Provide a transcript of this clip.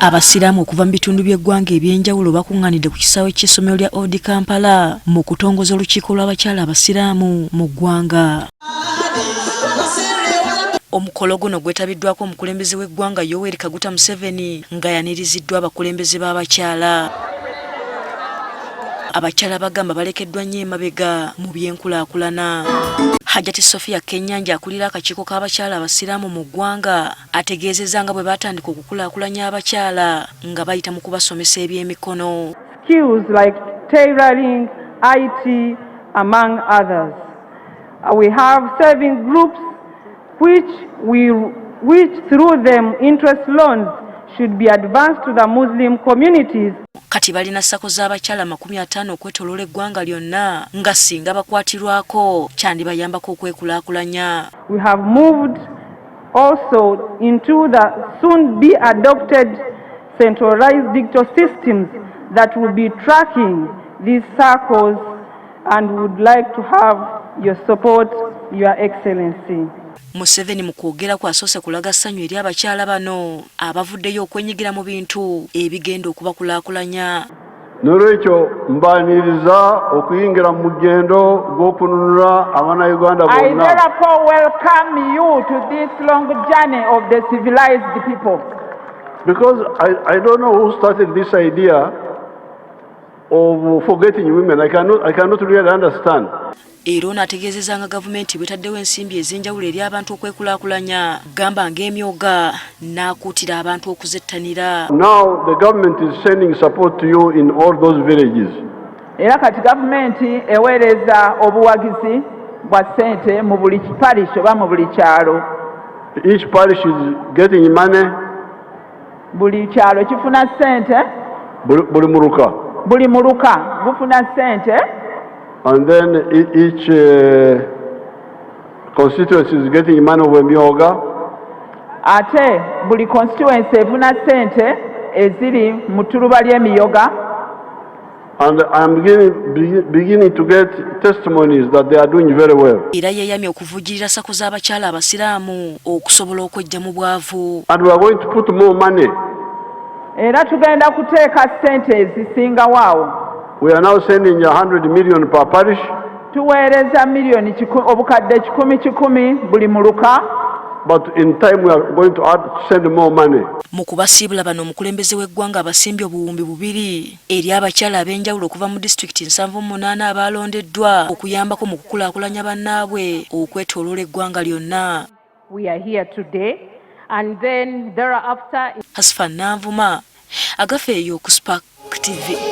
Abasiraamu okuva mu bitundu by'eggwanga eby'enjawulo bakuŋŋaanidde ku kisaawe ky'essomero lya Old Kampala mu kutongoza olukiiko lw'abakyala abasiraamu mu ggwanga. Omukolo guno gwetabiddwako omukulembeze w'eggwanga Yoweri Kaguta Museveni nga yaniriziddwa abakulembeze b'abakyala. Abakyala bagamba balekeddwa nnyo emabega mu by'enkulaakulana. Hajati Sophia Kenyanja akulira akakiiko k'abakyala abasiraamu mu ggwanga ategeezezza nga bwe baatandika okukulaakulanya abakyala nga bayita mu kubasomesa ebyemikono. Skills like tailoring, IT, among others. We have saving groups which through them interest loans should be advanced to the Muslim communities. Kati balina SACCO z'abakyala 50 okwetooloola eggwanga lyonna nga singa bakwatirwako kyandibayambako okwekulaakulanya. We have moved also into the soon be adopted centralized digital systems that will be tracking these SACCOs and would like to have your support, Your Excellency. Museveni mu kwogera kwasoose kulaga ssanyu eri abakyala bano abavuddeyo okwenyigira mu bintu ebigenda okubakulaakulanya. N'olwekyo mbaaniriza okuyingira mu mugendo gw'okununula Abannayuganda I bonna. therefore welcome you to this long journey of the civilized people. Because I don't know who started this idea of forgetting women. I cannot really understand. Era ono ategeezezza nga gavumenti bwetaddewo ensimbi ez'enjawulo eri abantu okwekulaakulanya gamba ng'emyoga n'akuutira abantu okuzettanira. Now the government is sending support to you in all those villages. Era kati gavumenti eweereza obuwagizi bwa ssente mu buli parish oba mu buli kyalo. Each parish is getting money. Buli kyalo kifuna ssente. Buli muruka. Buli muluka gufuna ssente. And then each constituency is getting money of Emyoga. Ate buli constituency efuna ssente eziri mu ttuluba ly'emiyoga. And I'm beginning to get testimonies that they are doing very well. Era yeeyamye okuvujjirira SACCO z'abakyala abasiraamu okusobola okweggya mu bwavu. And we are going to put more money. Era tugenda kuteeka ssente ezisingawo awo. We are now sending 100 million per parish. Tuweereza miliyoni obukadde kikumi kikumi buli muluka. But in time we are going to send more money. Mu kubasiibula bano, omukulembeze w'eggwanga abasimbye 2000 eri abakyala ab'enjawulo okuva mu disitulikiti 78 abaalondeddwa okuyambako mu kukulaakulanya bannaabwe okwetooloola eggwanga lyonna. We are here today. And then thereafter, Hasifa Nanvuma, Agafeeyo ku Spark TV.